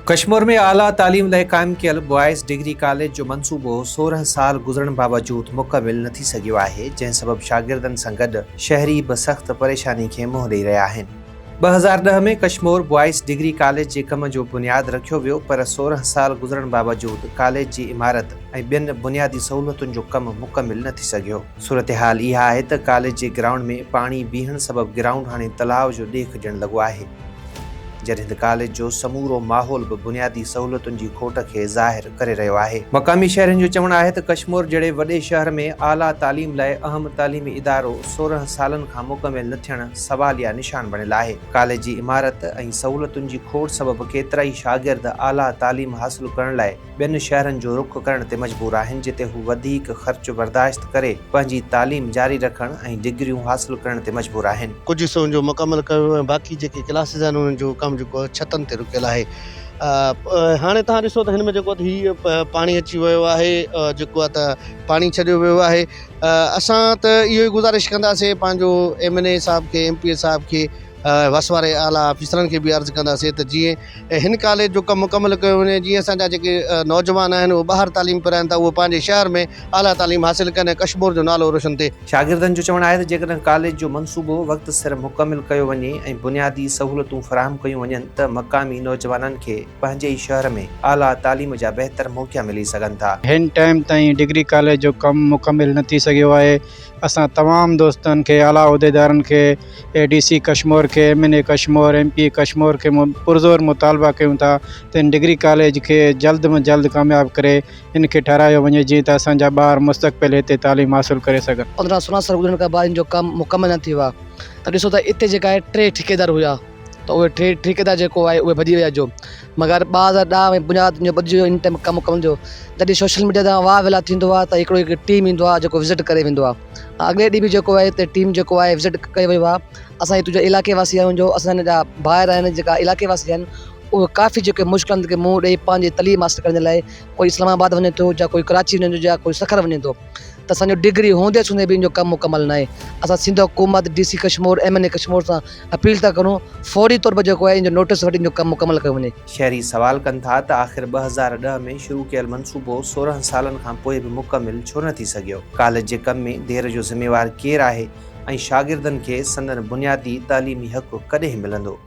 ڪشمور ۾ اعليٰ تعليم لاء قائم ڪيل بوائز ڊگري ڪاليج جو منصوبو 16 سال گذرڻ باوجود مڪمل نه ٿي سگهيو آهي، جنهن سبب شاگردن سان گڏ شهري به سخت پريشاني کي منهن ڏئي رهيا آهن. 2010 ۾ ڪشمور بوائز ڊگري ڪاليج جي ڪم جو بنياد رکيو ويو پر 16 سال گذرڻ باوجود ڪاليج جي عمارت ۽ ٻين بنيادي سهولتن جو ڪم مڪمل نه ٿي سگهيو. صورتحال اها آهي ته ڪاليج جي گرائونڊ ۾ پاڻي بيهڻ سبب گرائونڊ هاڻي تلاء جو ڏيک ڏيڻ لڳو آهي. جڏهن ته ڪاليج جو سمورو ماحول به بنيادي سهولتن جي کوٽ کي ظاهر ڪري رهيو آهي. مقامي شهرين جو چوڻ آهي ته ڪشمور جهڙي وڏي شهر ۾ اعليٰ تعليم لاء اهم تعليمي ادارو 16 سالن کان مڪمل نه ٿيڻ سواليا نشان بڻيل آهي. ڪاليج جي عمارت ۽ سهولتن جي کوٽ سبب ڪيترائي شاگرد اعليٰ تعليم حاصل ڪرڻ لاء ٻين شهرن جو رخ ڪرڻ تي مجبور آهن جتي هو وڌيڪ خرچ برداشت ڪري پنهنجي تعليم جاري رکڻ ۽ ڊگريون حاصل ڪرڻ تي مجبور آهن. ڪجهه حصو ان جو مڪمل ڪيو ويو ۽ باقي جيڪي ڪلاسز آهن انهن جو ڪم جيڪو آهي ڇتن تي رڪيل آهي. هاڻي توهان ڏسو ته هن ۾ جيڪو هي پاڻي اچي ويو آهي جيڪو آهي ته پاڻي ڇڏيو ويو آهي اسان ته اهو ئي گذارش ڪنداسين پنهنجو ايم اين اي صاحب کي ايم پي اي صاحب کي وس واري اعليٰ آفيسرن کي به عرض ڪنداسين ته جيئن هن ڪاليج جو ڪم مڪمل ڪيو وڃي جيئن اسان جا جيڪي نوجوان آهن اهي ٻاهر تعليم پرائن ٿا اهي پنهنجي شهر ۾ اعليٰ تعليم حاصل ڪن ۽ ڪشمور جو نالو روشن ٿئي. شاگردن جو چوڻ آهي ته جيڪڏهن ڪاليج جو منصوبو وقت سر مڪمل ڪيو وڃي ۽ بنيادي سهولتون فراهم ڪيون وڃن ته مقامي نوجوانن کي پنهنجي ئي شهر ۾ اعليٰ تعليم جا بهتر موقعا ملي سگهن ٿا. هن ٽائيم تائين ڊگري ڪاليج جو ڪم مڪمل نه ٿي سگهيو آهي اسان تمام دوستن کي اعليٰ عهديدارن کي اي ڊي سي ڪشمور کي M N A Kashmore M P A Kashmore کي پرزور مطالبا ڪيون ٿا ته ان ڊگري ڪاليج کي جلد ۾ جلد ڪامياب ڪري ان کي ٺهرايو وڃي جيئن ته اسان جا ٻار مستقبل هتي تعليم حاصل ڪري سگهن. 15 16 سال گذرڻ کان بعد ان جو ڪم مڪمل نه ٿيو آهي ته ڏسو ته اتي جيڪا آهي ٽي ٺيڪيدار هيا ته اهي ٽي ٺيڪيدار جيڪو آهي اهي ڀڄي ويا جو مگر 2010 ۾ بنياد جو ٻڌجي ويو ان ٽائيم ڪم ڪم جو جڏهن سوشل ميڊيا تان واهه ويلا ٿيندو آهي ته هڪڙو هڪ ٽيم ايندو آهي جيڪو وزٽ ڪري ويندو آهي اڳلي ڏينهن به جيڪو آهي هتي ٽيم جيڪو آهي وزٽ ڪيو ويو آهي اسان هتي جا علائقي واسي آهيون جو اسان جا ڀائر آهن جيڪا علائقي واسي آهن اهي ڪافي جيڪي مشڪلن کي منهن ڏئي پنهنجي تعليم حاصل ڪرڻ جي لاء ڪوئي اسلام آباد وڃي ٿو يا ڪوئي ڪراچي وڃي ٿو يا ڪوئي سکر وڃي ٿو ته اسان جو ڊگري هوندي سوندي به ان جو ڪم مڪمل ناهي اسان سنڌ حڪومت D C Kashmore M N A Kashmore سان اپيل ٿا ڪرون فوري طور پر جيڪو آهي ان جو نوٽس وٺي ان جو ڪم مڪمل ڪيو وڃي. شهري سوال ڪن ٿا ته آخر 2010 ۾ شروع ڪيل منصوبو 16 سالن کان پوء به مڪمل ڇو نه ٿي سگهيو؟ ڪاليج جي ڪم ۾ دير جو ذميوار ڪير آهي ۽ شاگردن کي سندن بنيادي تعليمي حق ڪڏهن ملندو؟